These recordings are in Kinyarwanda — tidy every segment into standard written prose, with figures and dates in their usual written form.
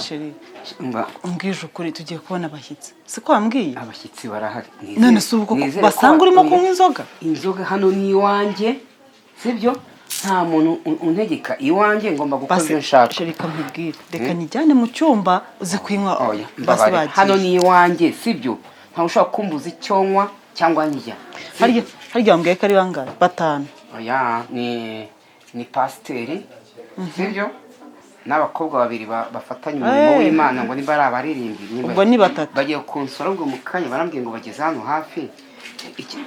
Chéri, Umva, umbwije ukuri, tugiye kubona abashyitsi, siko wambwiye? Abashyitsi barahari. None se ubu koko Nizere ko basanga urimo oya, kunywa inzoga? Inzoga hano ni iwanjye, sibyo? Nta muntu untegeka iwanjye, ngomba gukora Basi ibyo nshaka. Chéri, reka nkubwire, reka nyijyane mu cyumba uze kuyinywa. Oya, Basi mbabare, bagiye. hano ni iwanjye, sibyo? Ntawe ushobora kumbuza icyo nywa cyangwa ndya. Harya wambwiye ko ari bangahe? Batanu? Oya, ni pasiteri, sibyo, n'abakobwa babiri bafatanya umurimo w'Imana, ngo niba ari abaririmbyi Ubwo ni batatu. Bagiye kunsura ubwo mu kanya, barambwiye ngo bageze hano hafi.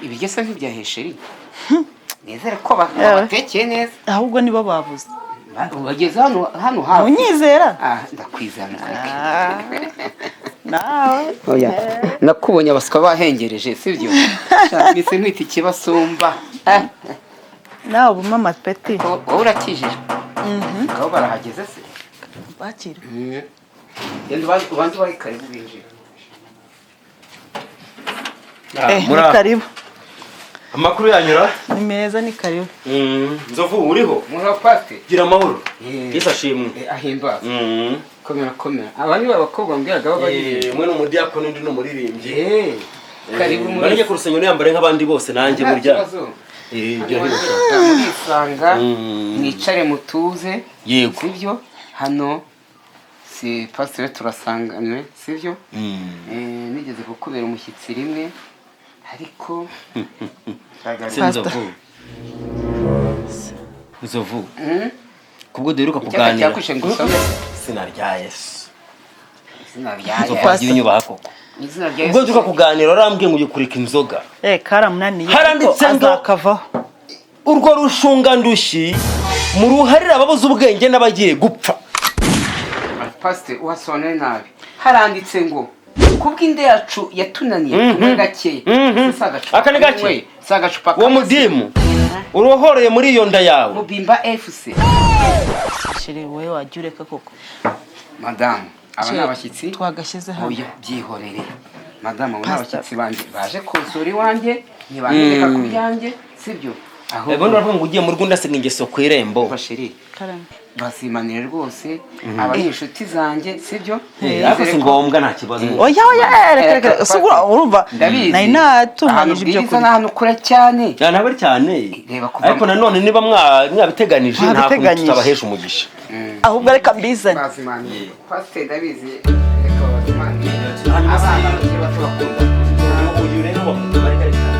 Ibiryo se ntibyahe, chéri? Nizere ko babatekeye neza. Ahubwo nibo babuze. Bageze hano hafi. Unyizera? Ah, ndakwizera. Nawe. Oya, nakubonye abaswa bahengereje, sibyo? Mbese nkwita ikibasumba. Ah, Nawe ubuma amapeti. Wowe urakijijwe. Ngabo barahageze se. Bakira. Genda ubanze ubahe karibu binjire. Eh, ni karibu. Amakuru yanyura? Ni meza, ni karibu. Nzovu, uriho? Muraho, pasiteri. Gira amahoro. Eh. Yesu ashimwe. Ahimbaza. Komera, komera. Aba ni abakobwa mbwiraga b'abaririmbyi. Umwe ni umudiyakoni, undi ni umuririmbyi. Karibu muri Barajya ku rusengero yambare nk'abandi bose, nanjye Nta burya. kibazo. Ibyo ntibishobora. Murisanga, mwicare mutuze. Yego. Sibyo? Hano si pasiteri, turasanganywe, sibyo? Nigeze kukubera umushyitsi rimwe, ariko Se Nzovu, Nzovu, kubwo duheruka Icyaka kuganira. cyakwishe ngo usome? Izina rya Yesu. Izina rya Nzovu, Yesu. wagiye unyubaha koko. Izina rya Ubwo Yesu. duheruka kuganira warambwiye ngo ugiye kureka inzoga. Eh, karamunaniye. Haranditse ariko azakavaho. Urwo rushungandushyi muruharire ababuze ubwenge n'abagiye gupfa. Pasiteri, uhasobanuye nabi. Haranditse ngo kubw'inda yacu yatunaniye, tunywe gakeya. Si agacupa Aka ni gake? kamwe, si agacupa Uwo kamwe. mudimu urohoreye muri iyo nda yawe. Mubimba FC. Chéri, wowe wajya ureka koko. Madamu, aba ni Chéri, abashyitsi. twagashyize hano. Oya, byihorere madamu, abo ni Pastor. abashyitsi banjye baje kunsura iwanjye, ntibantegeka ku byanjye, sibyo? Ubundi Ahubwo baravuga ngo ugiye mu rugo ndasiga ingeso ku irembo. Chéri, Karame. bazimanire rwose, aba ni inshuti zanjye, sibyo? Ariko si ngombwa, nta kibazo. Oya, oya, reka, reka. Si ubwo urumva Ndabizi. nari natunganyije ibyo Ahantu bwiriza kurya. ni ahantu kure cyane. Ya, ntabwo ari cyane. Reba kuva Ariko nanone niba mwabiteganije, nta kuntu Mwabiteganije. tutabahesha umugisha. Ahubwo reka mbizane. Bazimanire, pasiteri, ndabizi, reka bazimanire. Abana bakiri bato bakunda kurya. Uyu rero bari kare cyane.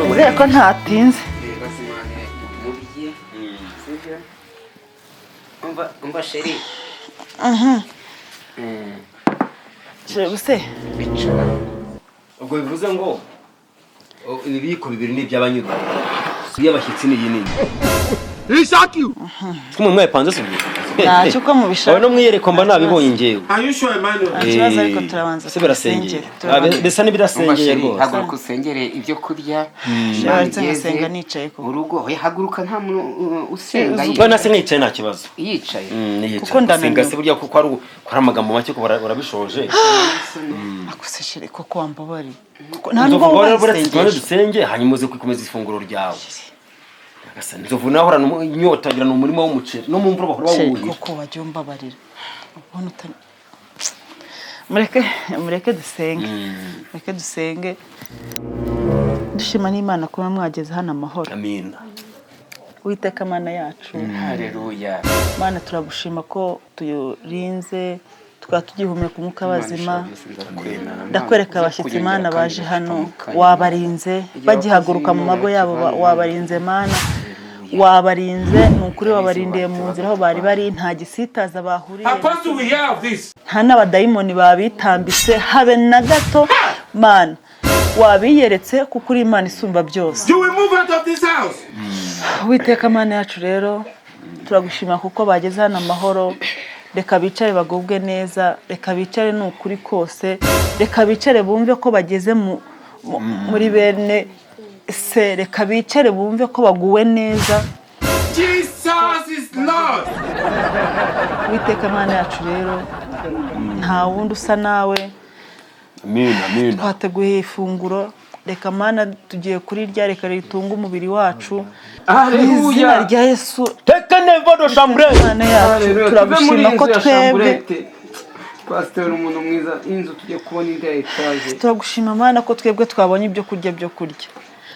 Nizere ko ntatinze. Bazimanire murye, sibyo? Umva, umva, chéri. Chéri, ubuse Bicara. Ubwo bivuze ngo ibibiko bibiri ni iby'abanyurwa, iy'abashyitsi ni iyi nini. Kumwe mwayipanze, si byo? Ntacyo, uko mubishaka. Wowe no mwiyereko mba nabibonye njyewe. Are you sure, Emmanuel? Nta kibazo, ariko turabanza Se birasengeye. tubisengere. Ah, Turabanza. bisa Umva, n'ibirasengeye chéri, rwose. haguruka usengere ibyo kurya. Waretse Imana ngasenga igeze nicaye koko. urugo. Oya, haguruka, nta muntu usenga Wowe nase nkicaye, nta kibazo. yicaye. Niyicaye. Kuko ndananiwe. Gusenga se burya kuko ari ko ari amagambo make, ko urabishoje. Akuse chéri, koko wambabariye. Kuko nta Nzovu, nubwo ngo rero buretse tubanze isengesho. dusenge, hanyuma uze kwikomeza ifunguro ryawe. Nyagasani, Nzovu nawe ahorana inyota, agira ni umurima w'umuceri, no mu mvura bahora Chéri, bawuhira. koko wajya umbabarira. Ubona utari. Mureke, mureke dusenge. Mureke dusenge. Dushima n'Imana kuba mwageze hano amahoro. Amina. Uwiteka Mana yacu. Haleluya. Mana, turagushima ko turinze, tukaba tugihumeka umwuka w'abazima. Ndakwereka abashyitsi, Mana, baje hano, wabarinze bagihaguruka mu mago yabo, wabarinze Mana, wabarinze, ni ukuri wabarindiye mu nzira aho bari bari, nta gisitaza bahuriye, Apostle, we hear of this. nta n'abadayimoni babitambitse habe na gato. Mana, wabiyeretse kuko uri Imana isumba byose. You will move out of this house. Uwiteka Mana yacu rero, turagushima kuko bageze hano amahoro. Reka bicare bagubwe neza, reka bicare, ni ukuri kose, reka bicare bumve ko bageze muri bene se, reka bicare bumve ko baguwe neza. Jesus is Lord. Uwiteka Mana yacu rero, nta wundi usa nawe. Amina, amina. Twateguye ifunguro, reka Mana tugiye kurirya, reka ritunge umubiri wacu mu izina Haleluya. rya Yesu. Teke nevodo shambre. Mana yacu, Haleluya. Tuve muri turagushima iyi ko nzu ya twebwe chambrette. Pasiteri, umuntu mwiza, inzu tujye kubona indi ya etaje. Turagushima Mana ko twebwe twabonye ibyo kurya, byo kurya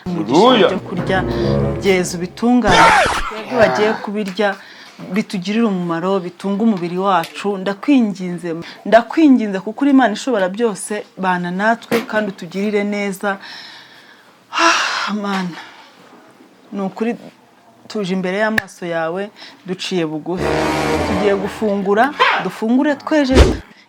umugisha, Haleluya. byo kurya byeza, ubitunganye, twebwe bagiye kubirya bitugirire umumaro, bitunga umubiri wacu. Ndakwinginze, ndakwinginze, kuko uri Imana ishobora byose, bana natwe kandi utugirire neza. Ah, Mana, ni ukuri tuje imbere y'amaso yawe duciye bugufi, tugiye gufungura, dufungure tweje.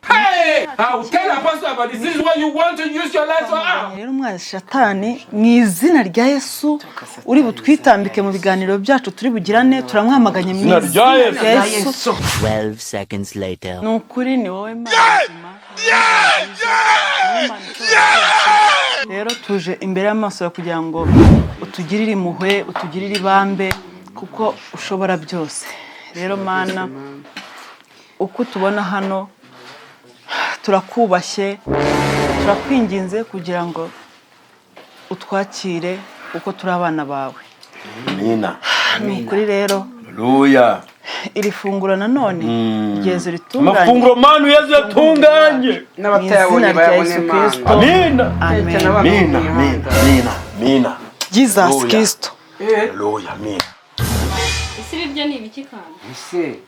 Hey! I will tell Apostle about this. This is what you want to use your life for. Ah! Rero umwana Shatani, mu izina rya Yesu, uri butwitambike mu biganiro byacu turi bugirane, turamwamaganye mu Izina izina rya Yesu. rya Yesu. 12 seconds later. Ni ukuri ni wowe Mana nzima, ni wowe Mana ishobora byose. Rero tuje imbere y'amaso yawe kugira ngo utugirire impuhwe, utugirire ibambe, kuko ushobora byose. Rero Mana, uko tubona hano turakubashye, turakwinginze kugira ngo utwakire kuko turi abana bawe. Amina. Ni ukuri rero Haleluya. iri funguro nanone ryeze, ritunganye. Amafunguro Manu Yezu yatunganye. N'abatayabonye Mu izina rya bayabone, Yesu Mana. Kristo. Amina. Amen. Cyane abana bo mu Amina, amina, mihanda. amina, amina. Jesus Haleluya. Kristo. Haleluya, amina. Ese ibi byo ni ibiki kandi? Ese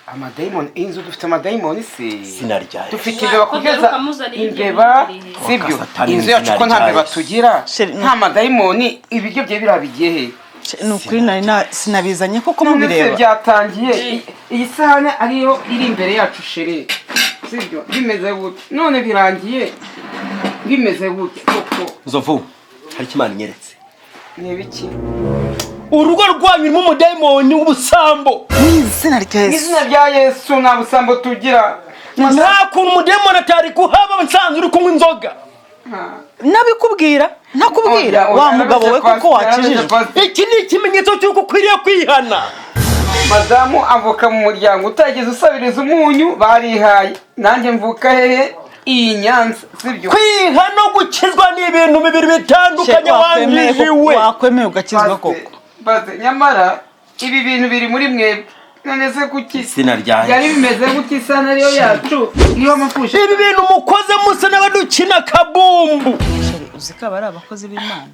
amadayimoni, inzu dufite amadayimoni se? Izina rya Yesu. Dufite imbeba kugeza Ko muzana ibiryo imbeba, biri. sibyo? Satani Inzu yacu ko mu nta izina rya mbeba Yesu. tugira, Sheri, nta madayimoni, ibiryo bye birabigiye he? Ni ukuri nari sinabizanye koko. None se Mubireba. byatangiye, iyi sahane ariyo iri imbere yacu, chérie, sibyo? Bimeze gutya, none birangiye bimeze gutya koko. Nzovu, hari icyo Imana inyeretse. Ni ibiki? Urugo rwanyu rurimo umudayimoni w'ubusambo. Mu izina rya Mu Yesu. izina rya Yesu, nta busambo tugira. Nta kuntu umudayimoni atari kuhaba nsanzwe uri kunywa inzoga. Nabikubwira, ntakubwira Oya, oya, wa mugabo we, kuko wakijijwe. Iki ni ikimenyetso cy'uko ukwiriye kwihana. Madamu avuka mu muryango utageze usabiriza umunyu, barihaye. Nanjye mvuka hehe? Iyi Nyanza, sibyo? Kwiha no gukizwa ni ibintu bibiri bitandukanye. Wangijiwe. Wakwemeye ugakizwa koko. Baze, nyamara ibi bintu biri muri mwebwe. None se kuki Izina rya byari Yesu. bimeze gutya, isahani ariyo yacu iriho amapfusha? Ibi bintu mukoze musa n'abadukina kabumbu. Chérie, uzi ko aba ari abakozi b'Imana?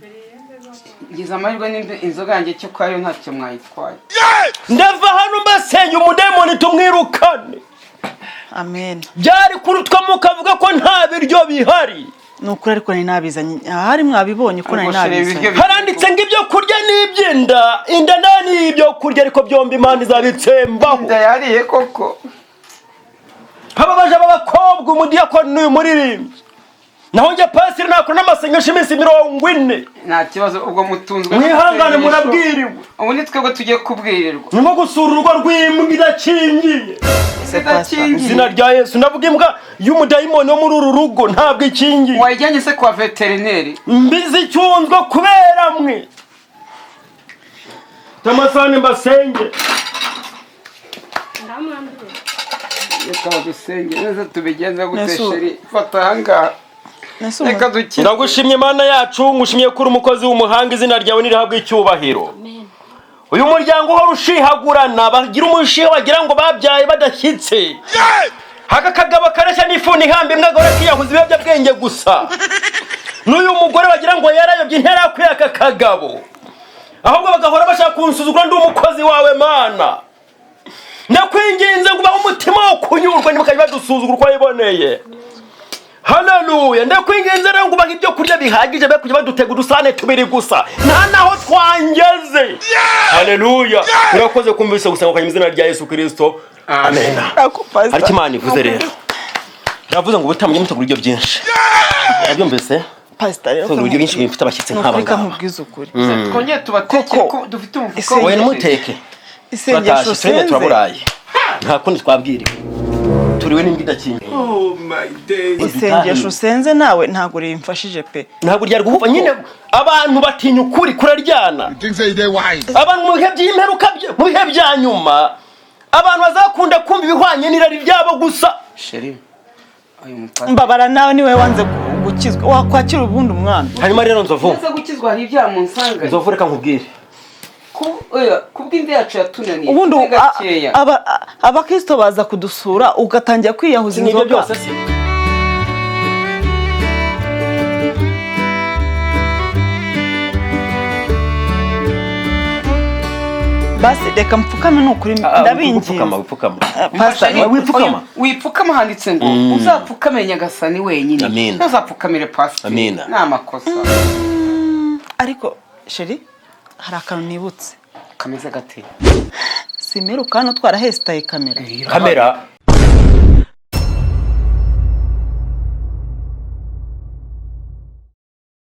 Ngize amahirwe nimba inzoga yanjye cyo kwayo ntacyo mwayitwaye. Ndava hano mbasenya, umudayimoni tumwirukane. Amen. Byari kurutwa mukavuga ko nta biryo bihari. Ni ukuri, ariko nari nabizanye ahari, mwabibonye ko nari Ariko chérie, nabizanye. ibiryo Haranditse ngo ibyo kurya ni iby'inda, inda nayo ni ibyo kurya, ariko byombi Imana izabitsembaho. Inda yariye koko. Hababaje aba bakobwa, umudiyakoni n'uyu muririmbyi, naho njye pasiri nakora n'amasengesho iminsi 40. Nta kibazo, ubwo mutunzwe Mwihangane. n'amasengesho. Murabwiriwe. Ubu ni twebwe tugiye kubwirirwa. Ni nko gusura urugo rw'imbwa idakingiye. Idakingiye? Izina rya Yesu, ndavuga imbwa y'umudayimoni wo muri uru rugo ntabwo ikingiye. Wayijyanye se kwa veterineri? Mbizi icyunzwe kubera mwe tamasani mbasenge. Ndamwambiwe. Reka badusenge neza, tubigenza gute? Nesu. Chérie, fata ahangaha. Nese Reka dukine. Ndagushimye Mana yacu, ngushimye ko uri umukozi w'umuhanga, izina ryawe nirihabwa icyubahiro. Amen. Uyu muryango uhora ushihagurana, bagira umushiha wagira ngo babyaye badashyitse. Aka kagabo kareshya n'ifuni ihamba imbwa gahora kiyahuza ibiyobyabwenge gusa, n'uyu mugore wagira ngo yarayobye, ntarakwiye aka kagabo, ahubwo bagahora bashaka kunsuzugura ndi umukozi wawe. Mana, ndakwinginze ngo ubahe umutima wo kunyurwa, ntibakajya badusuzugura uko wiboneye. Haleluya! Ndakwinginze rero ngo ubahe ibyo kurya bihagije, be kujya badutega udusahane tubiri gusa, nta naho twangeze. Haleluya! Urakoze kumvise gusenga kwa izina rya Yesu Kristo, amen. Ariko Imana ivuze rero, yavuze ngo ubutaha mujye mutegura ibiryo byinshi. Yabyumvise? Pasita rero, Mutegura ibiryo byinshi bifite abashyitsi ni nk'aba ukuri ngaba. Kamubwiza ukuri. Twongere tubatekere ko dufite umufuka Isenge- Oya, nimuteke. Isengesho Turatashye turemye, usenze. turaburaye, nta kundi twabwiriwe, turiwe n'imbwa idakingiye. Oh my days. Isengesho usenze nawe ntabwo rimfashije pe. Ntabwo ryari guhuba nyine, abantu batinya ukuri kuraryana. Think say they wise. Abantu mu bihe by'imperuka, mu bihe bya nyuma, abantu bazakunda kumva ibihwanye n'irari ryabo gusa. Chérie, uyu mupasiteri Mbabara nawe, niwe wanze gukizwa, wakwakira ubundi umwana. Hanyuma rero, Nzovu, Nza gukizwa, hari ibyaha munsanganye. Nzovu, reka nkubwire. Kubw'inda yacu yatunaniye. Ubundi tube gakeya. abakristo baza kudusura, ugatangira kwiyahuza Si nibyo inzoga. byose se? Basi reka mpfukame, ni ukuri ndabinginze. Wipfukama, wipfukama. Pastor, Shari, wipfukama. oya, wipfukama, handitse ngo uzapfukame Nyagasani wenyine. Amina. Ntuzapfukamire pasiteri. Amina. Ni amakosa. Ariko chéri, hari akantu nibutse. Kameze gate? Simeruka hano twarahesitaye kamera. Kamera?